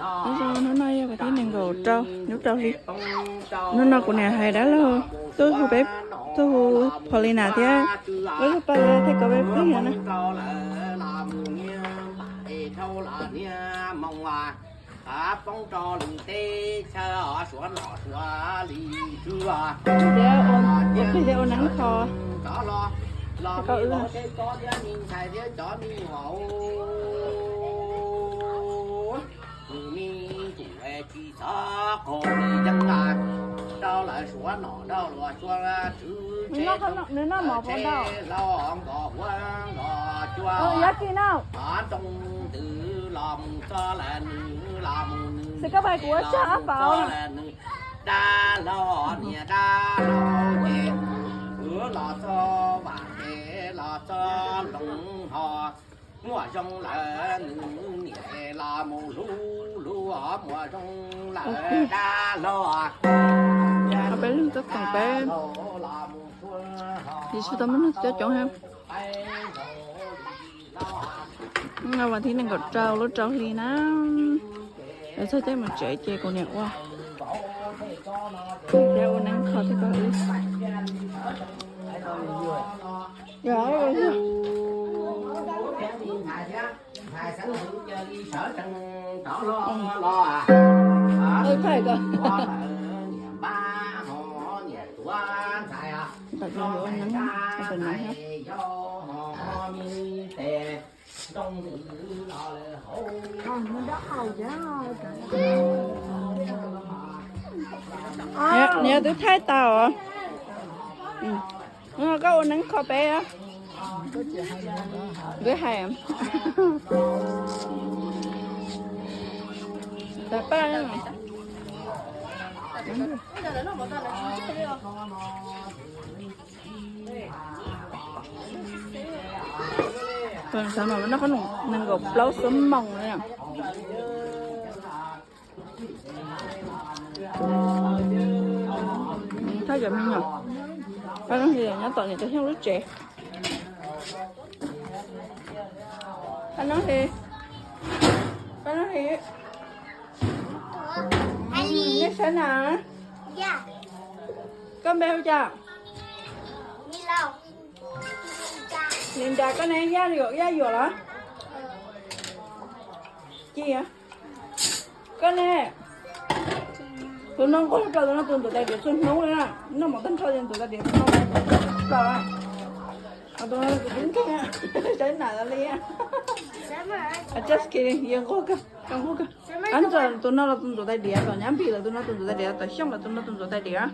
Nyob zoo, hnub no yog vas thib nees nkaum rau lub rau hli. Hnub no kuv niam hais dab laug tuaj hu peb, tuaj hu Paulina thiab lub lub paj thiab kom peb plig no na. Ua plig thiab ua neeb kho. Nws noj mov puas tau? Yog kis no. Xav koj pais kuv ua tsag ab paus. Peb leeg tuaj koom peb, ces tsis tau muaj neeg coob coob heev. Hnub no vas thib nees nkaum rau lub rau hli na. Lawv txog caij mus tsev ces kuv niam ua, thiab ua neeb kho thiab koj wb. Ntawm no yuav ua neeb, ntawm no thiab. Nws twb thaij tau. Koj ua neeb kho peb. Nkawd hais, Xav mas noj khob noom nees nkaum plaub xuab moos na. Thaj cov me nyuam, pab Nab Hli nyob tom niam tais Xyooj lub tsev. Pab Nab Hli, pab Nab Hli, nej saib na. Koj npe hu cas? Linda, koj ne, Yaj Yuam, Yaj Yuam los? Ci, koj ne? Tus no nquag plaws, tus no tus ntxuav tais diav txhua hnub li na. Noj mov tag nrho ces ntxuav tais diav txhua hnub plaws. Tus no tus tub nkeeg, saib nam li. Just kidding, yog nquag kawg, koj nquag kawg. Ab, tus no los tus ntxuav tais diav, tom Nyab Npis los tus no tus ntxuav tais diav, tom Xyooj los tus no tus ntxuav tais diav.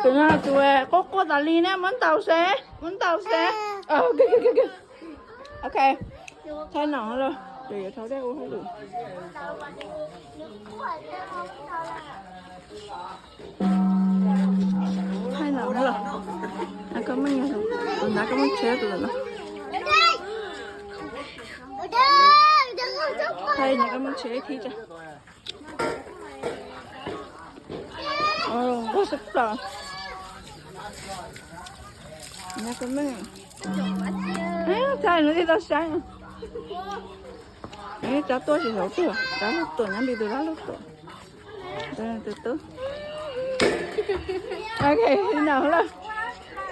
Tus no tus quaj quaj tas li na, muab ntaus seb, muab ntaus seb. Ok, thaij no lawm, ces yuav thau dej ua hauj lwm. Thaij no lawm, koj muaj, tus nab koj muaj tsheb tus no. Thaij no koj muaj tsheb thib tsa. Nquag sab plaws. Thaij no thiaj tau saib. Cov tuaj tsis xav tuaj, cov tuaj Nyab Npis tus dab laug tuaj. Tus tub. Ok, no lawm.